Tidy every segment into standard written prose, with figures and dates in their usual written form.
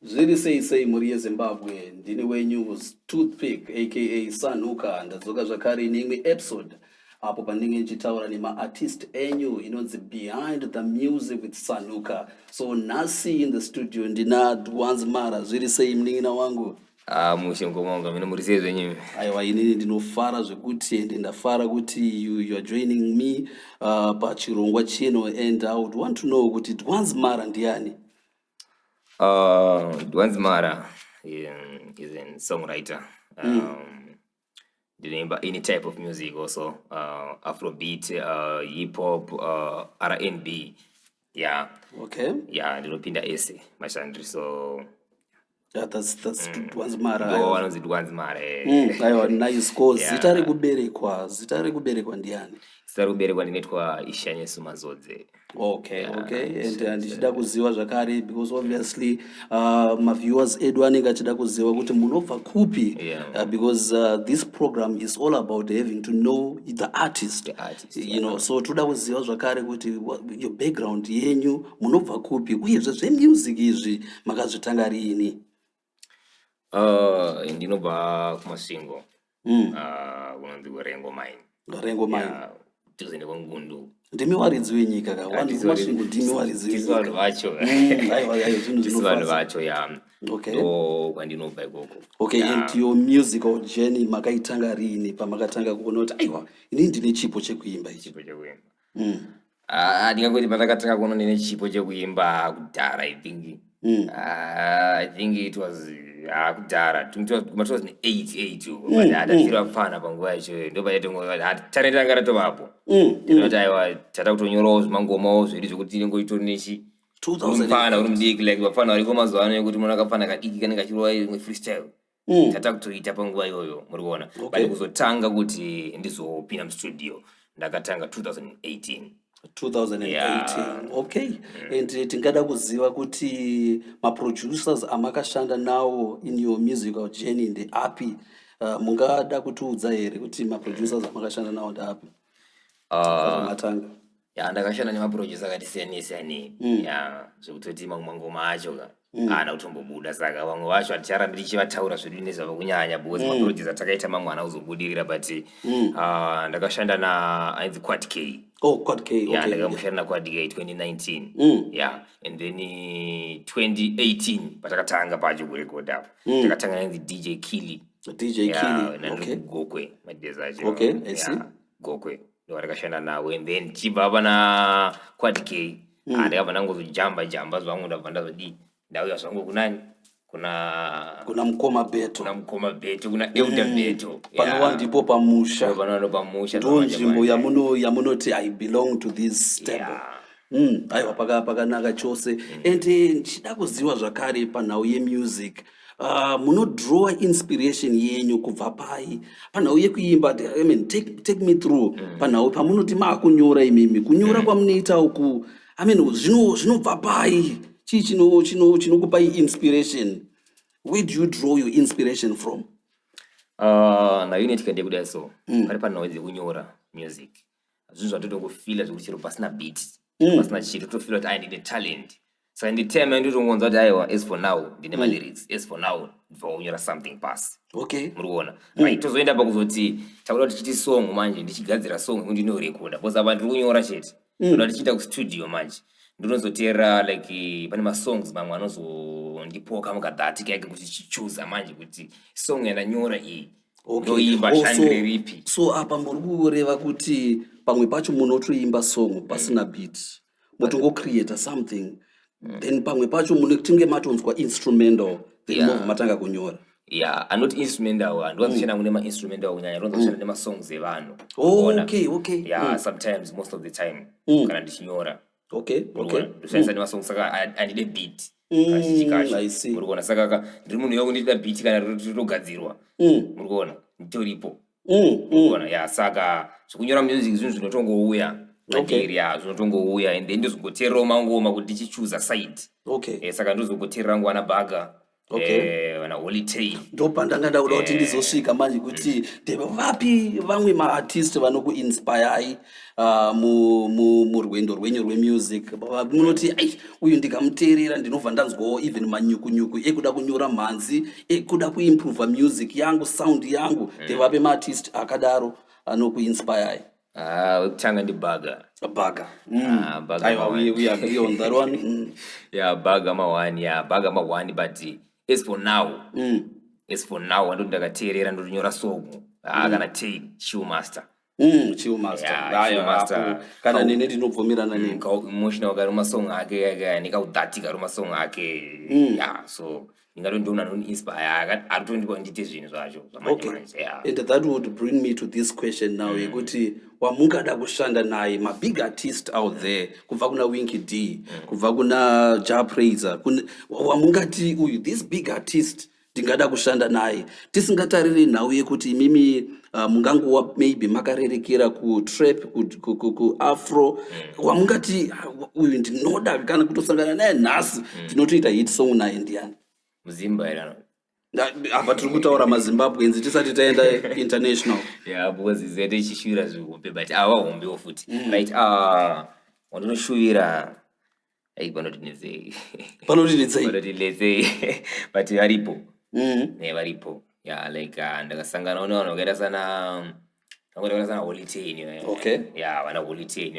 Zviri sei sei, mhuri yeZimbabwe? Ndini wenyu Toothpick, aka Sanuka. Ndadzoka zvakare neimwe episode apo pandinge ndichitaura nemaartist enyu, inonzi Behind the Music with Sanuka. So nhasi in the studio ndina Dwanz Mara. Zviri sei, munin'ina wangu? Ah, mushe mukoma, mine muri sei zvenyu? Aiwa, inini ndinofara zvekuti, ende ndafara kuti you are joining me pachirongwa chino, and I would want to know kuti Dwanz Mara ndiani? Dwanz Mara is a songwriter. Ndinoimba any type of music also, Afrobeat, hip hop, R&B. Yeah. Yeah, ndinopinda ese mashandri, so Yeah, that's Dwanz Mara. Ndo vanonzi Dwanz Mara. Aiwa, nice. Ko zita rekuberekwa ndiani? Zita rekuberekwa ndinoitwa Ishanyesu Mazodze. Okay, and ndichida kuziva zvakare, because obviously maviewers edu anenge achida kuziva kuti munobva kupi, because this program is all about having to know the artist. The artist. So toda kuziva zvakare kuti your background yenyu, munobva kupi, uyezve zvemusic izvi makazvitanga riini? Ndinobva kuMasvingo. Kunonzi kuRengo Mine. Rengo Mine. Yeah, dhuze nekwaNgundu. Ndimi waridzi wenyika ka, vanhu kuMasvingo, ndimi waridzi Tisu vanhu wenyika. vacho. Aiwa, aiwa, zvinhu Tisu vanhu zvinofadza. vacho, ya. Ndo kwandinobva ikoko. Okay, and your musical journey makaitanga riini, pamakatanga kuona kuti aiwa, inini ndine chipo chekuimba ichi? Chipo chekuimba? Mm. Ah, ndingangoti pandakatanga kuona ndine chipo chekuimba kudhara, I think Ah, I think it was, ah, kudhara kuma 2008 uko, but hatachiri vapfana panguva yacho, ndo paitongo talent ranga ratovapo. Ndinoti aiwa, tata kutonyorawo zvimangomawo zvedu zvekuti inenge itori nechi 2008. Mufana uri mudiki, like vafana variko mazuva ano ekuti munoona kafana kadiki kanenge kachirova imwe freestyle. Tata kutoita panguva iyoyo, muri kuona? But kuzotanga kuti ndizopinda mustudio, ndakatanga 2018. 2018? Yeah. Okay, and tingada kuziva kuti maproducers amakashanda nawo in your musical journey ndeapi? Mungada kutiudza here kuti maproducers amakashanda nawo ndeapi matanga? Ya, ndakashanda nemaproducer akati siyanei siyanei, ya, zvekutoti mamwe mangoma acho ka haana kutombobuda, saka vamwe vacho haticharambi tichivataura zvedu nezvavo kunyanya, because maproducer takaita mamwe haana kuzobudirira, but ndakashanda na ainzi Quad K. Oh, Quad K. Ya. Ndakamboshanda naQuad K 2019. Yeah, and then 2018 patakatanga pacho kurekodha apo, takatanga nainzi DJ Kili. DJ Kili, okay. Gokwe madays acho. Okay, I see. Yeah, Gokwe ndo vatakashanda nawo, and then chibva pana Quad K, ah, ndakabva ndangozojamba jamba zvangu, ndabva ndazodii, ndauya zvangu kunani, kuna Kuna mukoma Beto. Kuna mukoma Beto, kuna Elder Beto. Panova ndipo pamusha. Panova ndo pamusha. Ndo nzvimbo yamunoti I belong to this stable. Aiwa, pakanaka chose. And ndichida kuziva zvakare panhau yemusic, munodrawa inspiration yenyu kubva pai panhau yekuimba? I mean, take me through panhau pamunoti maakunyora imimi, kunyora kwamunoita uku, I mean, zvinobva pai? Chii chinokupai inspiration? Where do you draw your inspiration from? Nhau inoitika ndekudai, so pari panhau dzekunyora music, zvinhu zvatotongofila zvekuti chero pasina beat, pasina chiro, totofila kuti ai, ndine talent. Saka nditime ndotongonzwa kuti aiwa, as for now ndine malyrics, as for now ndibva kunyora something pasi. Muri kuona? Right, tozoenda pakuzoti takuda kuti tichiti song manje, ndichigadzira song yekuti ndinorekoda, because apa ndiri kunyora chete. Ndoda tichiita kustudio manje, ndinozoteerera like pane masongs mamwe anozondipoka mukadhati kaike kuti chichuza manje kuti song yandanyora iyi ndoimba Oh, shandire ripi. So apa muri kureva kuti pamwe pacho munotoimba song pasina beat, motongocreata something, then pamwe pacho munotinge matonzwa instrumental, then movha matanga kunyora? Yeah, anoti instrumental, handiwanzoshanda kune mainstrumental kunyanya, ndinowanzoshanda nemasongs evanhu. Oh, Unoona? okay. Yeah, sometimes, most of the time kana ndichinyora, okay ndoshandisa nemasongs, saka handide beat kazhinji kacho. I see. Muri kuona? Saka ndiri munhu wekundida beat kana ritogadzirwa, muri kuona, nditoripo. Kuona? Ya, saka zvekunyora music zvinhu zvinotongouya mandiri, ya, zvinotongouya, and then ndozongoteererawo mangoma kuti ndichichuza side. Saka ndozongoteerera ngwana Bhaga. Vana Holy Ten. Ndopandanga ndakuda kuti ndizosvika manje, kuti ndevapi vamwe maartist vanokuinspirei murwendo rwenyu rwemusic. Munoti, "Ai, uyu ndikamuteerera ndinobva ndanzwawo even manyukunyuku ekuda kunyora mhanzi, ekuda kuimprova music yangu, sound yangu." Ndevapi maartist akadaro anokuinspirei? Ah, wekutanga ndiBaga. Baga. Ah, Baga Aiwa, mawani. We agree on that one. Yeah, Baga mawani, yeah, Baga mawani. But as for now, as for now, wandoti ndakateerera ndotonyora song, ah, kana Ten, Chillmaster. Chillmaster. Yeah, Aiwa, Chillmaster. apo kana nene ndinobvumirana nemi. Emotional kari masong ake ake, nekaudhati kari masong ake. Yeah, so ndingatondiona anondiinspire, ari kutondipa ndiite zvinhu zvacho zvamanje manje, yeah. And that would bring me to this question now yekuti wamungada kushanda naye, mabig artist out there, kubva kuna Winky D, kubva kuna Jah Prayzah, wamungati uyu, this big artist ndingada kushanda naye, tisingatariri nhau yekuti imimi mungangova maybe makarerekera kutrap, kuafro. Wamungati, "Ah, uyu ndinoda kana kutosangana naye nhasi, ndinotoita hit song naye," ndiani? Muzimba here? Apa tiri kutaura maZimbabweans, tisati taenda international. Yeah, because zete ichishuvira zvihombe, but ava hombewo futi, right? Ah, wandinoshuvira, ai, panoti netsei. Panoti netsei. Panoti netsei, but varipo. Ne, varipo, yeah. Like ndakasanganawo nevanhu vakaita sana, vakaita sana Holy Ten. Yeah, vana Holy Ten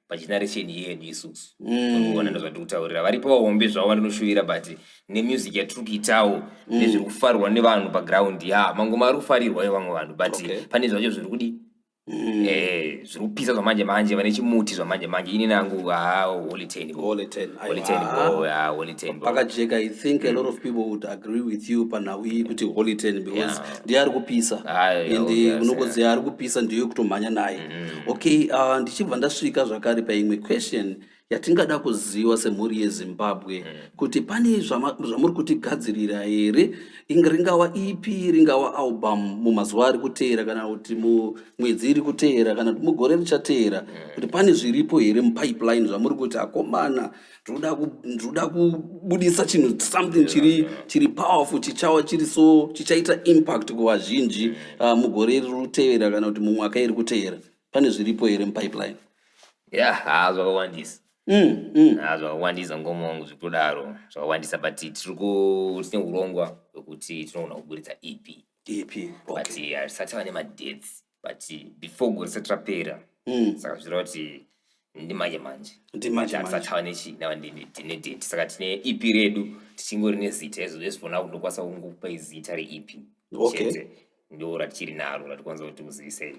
pageneration yedu isusu. Urikuona, ndozvatiri kutaurira, varipo vahombe zvavo vandinoshuvira, but nemusic yatiri kuitawo, nezviri kufarirwa nevanhu paground, ya, mangoma ari kufarirwa nevamwe vanhu, but pane zvacho zviri kudi zviri kupisa zvamanje manje, vane chimuti zvamanje manje. Ini nangu, ha, Holy Ten. Holy Ten. Holy Ten. Aiwa. Bo, ya, Holy Ten bo. Pakajeka. I think a lot of people would agree with you panhau iyi kuti Holy Ten, because ndiye ari kupisa. Ah, yeah, And obvious, unokoziva ari kupisa, ndiyo kutomhanya naye. Okay, ndichibva ndasvika zvakare paimwe question yatingada kuziva semhuri yeZimbabwe, kuti pane zvamuri kutigadzirira here, ringava EP, ringava album, mumazuva ari kuteera, kana kuti mumwedzi iri kuteera, kana kuti mugore richateera, kuti pane zviripo here mupipeline zvamuri kuti, "Akomana, ndinoda kubudisa chinhu, something chiri powerful, chichawa chiri so chichaita impact kuvazhinji mugore riri kutevera kana kuti mumwaka iri kuteera"? Pane zviripo here mupipeline? Yeah, ha, zvakawandisa. Ha, zvakawandisa, ngoma wangu, zvekutodaro zvakawandisa, but tine urongwa hwekuti tinogona kuburitsa EP. EP, But hatisati tava nemadates, but before gore risati rapera. Saka zvireva kuti ndimanje manje. Ndimanje manje. Hatisati tava nedate, saka tine EP redu tichingori nezita izvo. Kundokwanisa kungokupai zita reEP chete, ndo ratichiri naro ratikwanisa kuti muzivisei.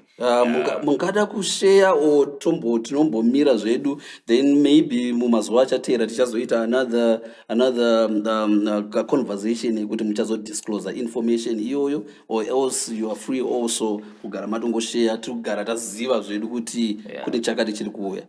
Mungada kushare or tombo tinombomira zvedu, then maybe mumazuva achateera tichazoita another conversation yekuti muchazodisclose information iyoyo, or else you are free also kugara matongoshare, tiri kugara taziva zvedu kuti kune chakati chiri kuuya?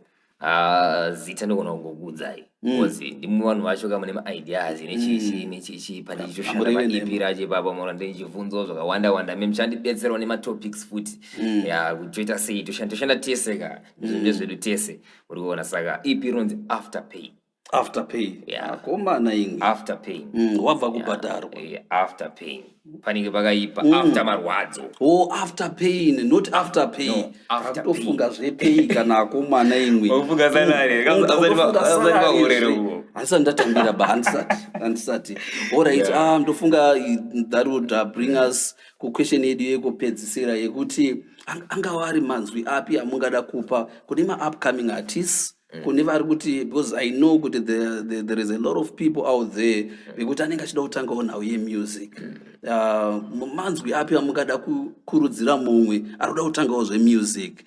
Ah, zita ndogona kungokuudzai because ndimwe vanhu vacho ka mune maideas nechichi nechichi pandichitoshanda. Hamureve paEP nhema. racho ipapo mona ndichibvunzawo zvakawanda wanda, me muchandibetserawo nematopics futi ya kuti toita sei, toshanda tese ka, zvinhu ndezvedu tese, uri kuona? Saka EP rinonzi After Pain. After Pay. Yeah. Akomana imwe. After Pain. Wabva kubhadharwa. After pain panenge pakaipa, after marwadzo. Oh, after pain, not after pay. No, after. Akutofunga zvepay kana, akomana imwe. Wakufunga salary, Ndakutofunga asati salary pahorero zve. uko. Handisati ndatambira ba, handisati. Alright. Ah, ndofunga that would bring us kuquestion yedu yekupedzisira yekuti angava ari manzwi api amungada kupa kune maupcoming artists, kune vari kuti, because I know kuti there is a lot of people out there vekuti anenge achida kutangawo nhau yemusic. Manzwi api amungada kukurudzira mumwe ari kuda kutangawo zvemusic,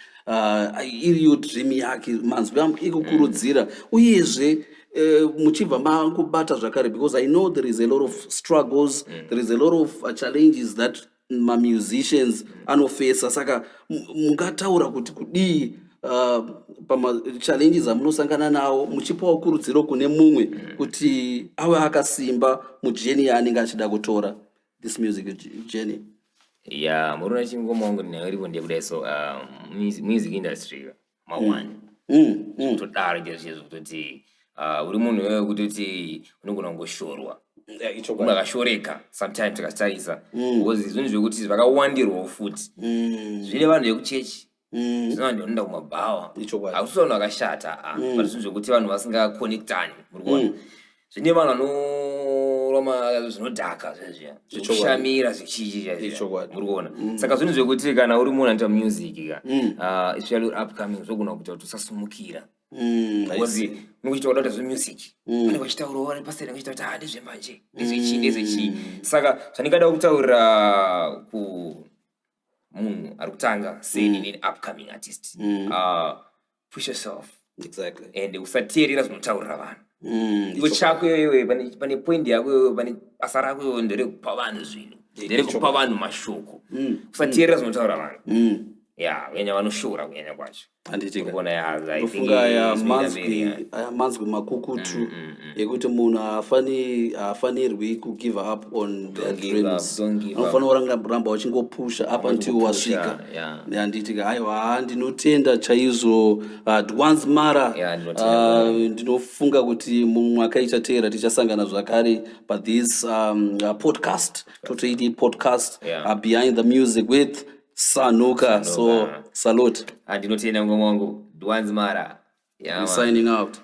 iriyo dream yake, manzwi ekukurudzira, uyezve muchibva mangobata zvakare, because I know there is a lot of struggles, there is a lot of challenges that mamusicians anofesa, saka mungataura kuti kudii pamachallenges amunosangana nawo, muchipawo kurudziro kune mumwe kuti ave akasimba mujourney yaanenge achida kutora, this music journey? Ya, muruna chingoma wangu ndinayo ndekudai so, music industry mawani kutodaro chaizvo kutoti uri munhu wewe kutoti unogona kungoshorwa. Yeah, ichokwadi. Munhu akashoreka sometimes tikatarisa, because zvinhu zvekuti zvakawandirwawo futi. Zvine vanhu vekuchechi, zvine vanhu vanoenda kumabhawa. Ichokwadi. Hakusi vanhu vakashata, ah, but zvinhu zvekuti vanhu vasingakonektani, muri kuona. Zvine vanhu vanorwa zvinodhaka zvezviya, zvekushamira, zvichii. Ichokwadi. Muri kuona. Saka zvinhu zvekuti kana uri munhu anoita music ka, especially uri upcoming, zvogona kuita kuti usasumukira, I see. because unenge kuda kuita zvemusic, vanenge vachitaurawo vari paseri, vachita kuti, "Ah, ndezvemanje, ndezvechii, ndezvechii." Saka zvandingada kutaurira ku munhu ari kutanga seni neni, upcoming artist, push yourself and usateerera zvinotaurira vanhu. Iwe chako iwewe, pane point yako iwewe, pane basa rako iwewe, nderekupa vanhu zvinhu, nderekupa vanhu mashoko. Usateerera zvinotaura vanhu. Ya, kunyanya vanoshora, kunyanya kwacho. Handitika. Urikuona, ya, I think Ndofunga aya zvinoita manzwi mberi, ya. Aya manzwi makukutu ekuti munhu haafanirwi kugive up on their Don't give up, dreams. don't give up. Anofanira kuramba uchingopusha up until Uchingopusha, wasvika. Handitika. Aiwa, ndinotenda chaizvo, Dwanz Mara. Yeah, ndinotenda. Ndinofunga kuti mumwaka ichateera tichasangana zvakare pathis podcast, totoiti podcast, Behind the Music with Sanuka. So Sanuka. salute. Ah, ndinotenda, mukoma wangu Dwanz Mara. Yeah, man. Signing out.